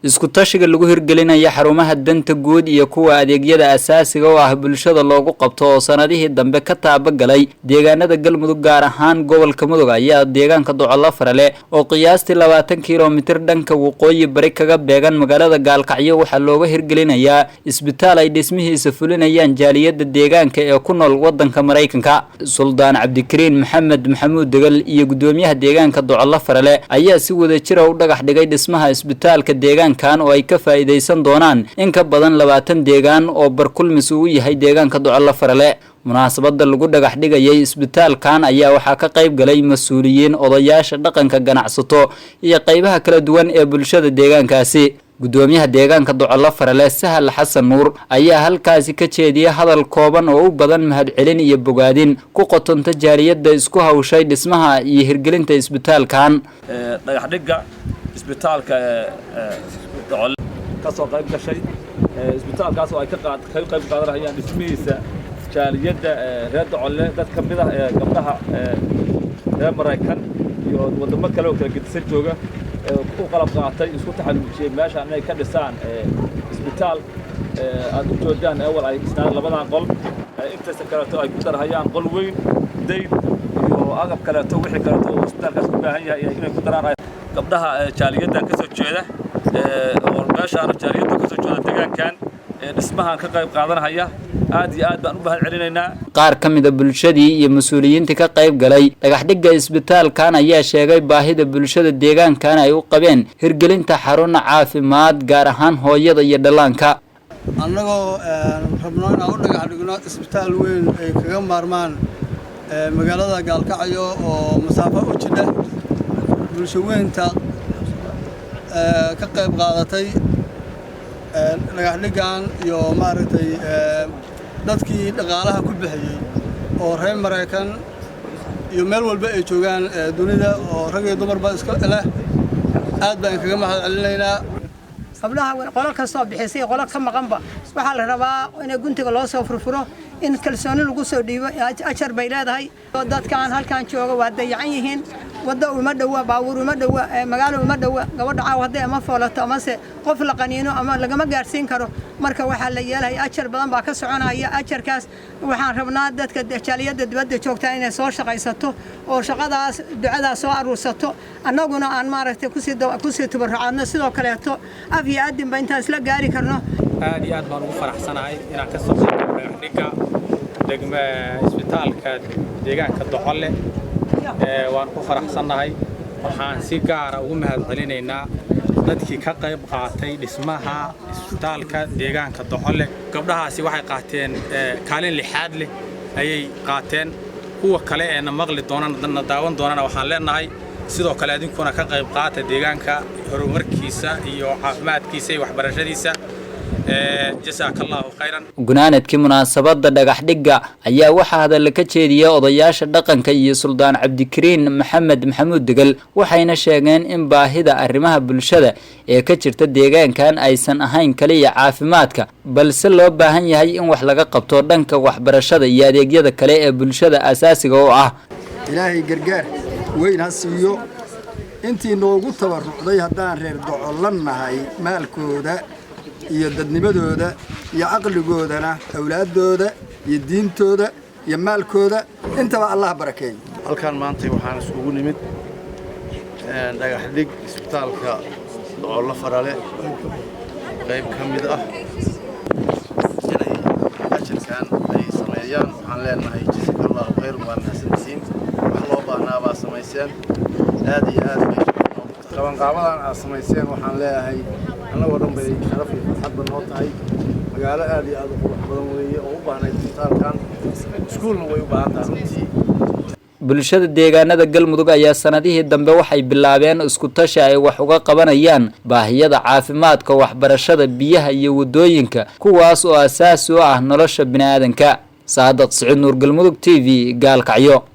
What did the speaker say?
Isku tashiga lagu hirgelinaya xarumaha danta guud iyo kuwa adeegyada asaasiga oo ah bulshada loogu qabto oo sanadihii dambe ka taabagalay deegaanada Galmudug, gaar ahaan gobolka Mudug, ayaa deegaanka Docolo Farale oo qiyaastii 20 kilomitir dhanka waqooyi bari kaga beegan magaalada Gaalkacyo waxaa looga hirgelinayaa isbitaal ay dhismihiisa fulinayaan jaaliyada deegaanka ee ku nool wadanka Maraykanka. Suldaan Cabdikariin Maxamed Maxamuud Degal iyo gudoomiyaha deegaanka Docolo Farale ayaa si wada jira u dhagax dhigay dhismaha isbitaalka deegaankan oo ay ka faa'iidaysan doonaan in ka badan 20 deegaan oo barkulmis uu yahay deegaanka Docolo Farale. Munaasabada lagu dhagax dhigayay isbitaalkan ayaa waxaa ka qayb galay mas-uuliyiin, odayaasha dhaqanka, ganacsato iyo qaybaha kala duwan ee bulshada deegaankaasi. Gudoomiyaha deegaanka Docolo Farale, Sahal Xasan Nuur, ayaa halkaasi ka jeediyay hadal kooban oo u badan mahadcelin iyo bogaadin ku qotonta jaaliyadda isku hawshay dhismaha iyo hirgelinta isbitaalkan. Dhagax dhigga isbitaalka Docol ka soo qayb gashay, isbitaalkaas oo ay ka qayb qaadanayaan dhismihiisa jaaliyadda reer Docolle, dad ka mid ah ee gabdhaha reer Maraykan iyo waddamo kale oo kala gedisan jooga u qalab qaatay, isku taxalluujiyey meeshaan inay ka dhisaan isbitaal aad u joodaan. Awal ay dhisnaan labadan qol, intaasa kaleeto ay ku darhayaan qol weyn, dayd iyo agab kaleeto, wixii kaleeto oo isbitaalkaas u baahan yahay inay ku daraan. Gabdhaha jaaliyaddan ka soo jeeda oo meeshaan jaaliyadda ka soo jeeda deegaankan dhismahan ka qayb qaadanahaya, aad iyo aad baan u mahad celinaynaa. Qaar ka mida bulshadii iyo mas-uuliyiintii ka qayb galay dhagaxdhigga isbitaalkan ayaa sheegay baahida bulshada deegaankan ay u qabeen hirgelinta xarun caafimaad, gaar ahaan hooyada iyo dhallaanka. Annagoo rabno inaan u dhagax dhigno isbitaal weyn ay kaga maarmaan magaalada Gaalkacyo oo masaafo u jidha, bulsho weynta ka qayb qaadatay dhagaxdhiggan iyo maaragtay dadkii dhaqaalaha ku bixiyey oo reer Maraykan iyo meel walba ay joogaan dunida oo rag iyo dumarba iska leh, aad baan kaga mahad celinaynaa. Gabdhaha qolo kastoo bixisay, qolo ka maqanba, waxaa la rabaa in guntiga loo soo furfuro, in kalsooni lagu soo dhiibo. Ajar bay leedahay. Dadkan halkan jooga waa dayacan yihiin. Waddo uma dhowa, baabuur uma dhowa, magaalo uma dhowa. Gabadha caaw hadday ama foolato amase qof la qaniino ama lagama gaarsiin karo. Marka waxaa la yeelaya ajar badan baa ka soconaya. Ajarkaas waxaan rabnaa dadka jaaliyadda dibadda joogtaa inay soo shaqaysato oo shaqadaas ducadaas soo aruursato, annaguna aan maaragtay kusii tabarucaadno sidoo kaleeto, af iyo adinba intaan isla gaari karno. Aad iyo aad baan ugu faraxsanahay inaan ka soo qeyb dhagaxdhigga degma isbitaalka deegaanka Docolle. Waan ku faraxsannahay. Waxaan si gaara ugu mahad celinaynaa dadkii ka qayb qaatay dhismaha isbitaalka deegaanka Docolle. Gabdhahaasi waxay qaateen kaalin lixaad leh ayay qaateen. Kuwa kale ee na maqli doonana, na daawan doonana, waxaan leenahay sidoo kale adinkuna ka qayb qaata deegaanka horumarkiisa iyo caafimaadkiisa iyo waxbarashadiisa. Jasaaka Allahu khayran. Gunaanadkii munaasabada dhagaxdhigga ayaa waxaa hadalla ka jeediyay odayaasha dhaqanka iyo Suldaan Cabdikariin Maxamed Maxamuud Degal, waxayna sheegeen in baahida arrimaha bulshada ee ka jirta deegaankan aysan ahayn kaliya caafimaadka, balse loo baahan yahay in wax laga qabto dhanka waxbarashada iyo adeegyada kale ee bulshada asaasiga oo ah. Ilaahay gargaar weyn ha siiyo intii noogu tabarrucday. Haddaan reer Docollan nahay, maalkooda iyo dadnimadooda iyo caqligoodana, awlaaddooda iyo diintooda iyo maalkooda intaba Allah barakeeyo. Halkan maantay waxaan isugu nimid dhagax dhig isbitaalka Docollo Farale qayb ka mid ah. Inay ajarkan ay sameeyaan waxaan leenahay jasaka Allahu khayr, waa mahadsantihiin. Wax loo baahnaa baa samayseen. Aad iyo aad bay qabanqaabadan aad samayseen. Waxaan leeyahay annagoo dhan bay sharaf iyo farxadba noo tahay. Magaalo aad iyo aad u qurux badan weeye oo u baahnayd isbitaalkan, iskuulna way u baahan tahay runtii. Bulshada deegaanada Galmudug ayaa sanadihii dambe waxay bilaabeen isku tashi ay wax uga qabanayaan baahiyada caafimaadka, waxbarashada, biyaha iyo waddooyinka, kuwaas oo asaasi u ah nolosha bini'aadanka. Saadaq Siciid Nuur, Galmudug TV, Gaalkacyo.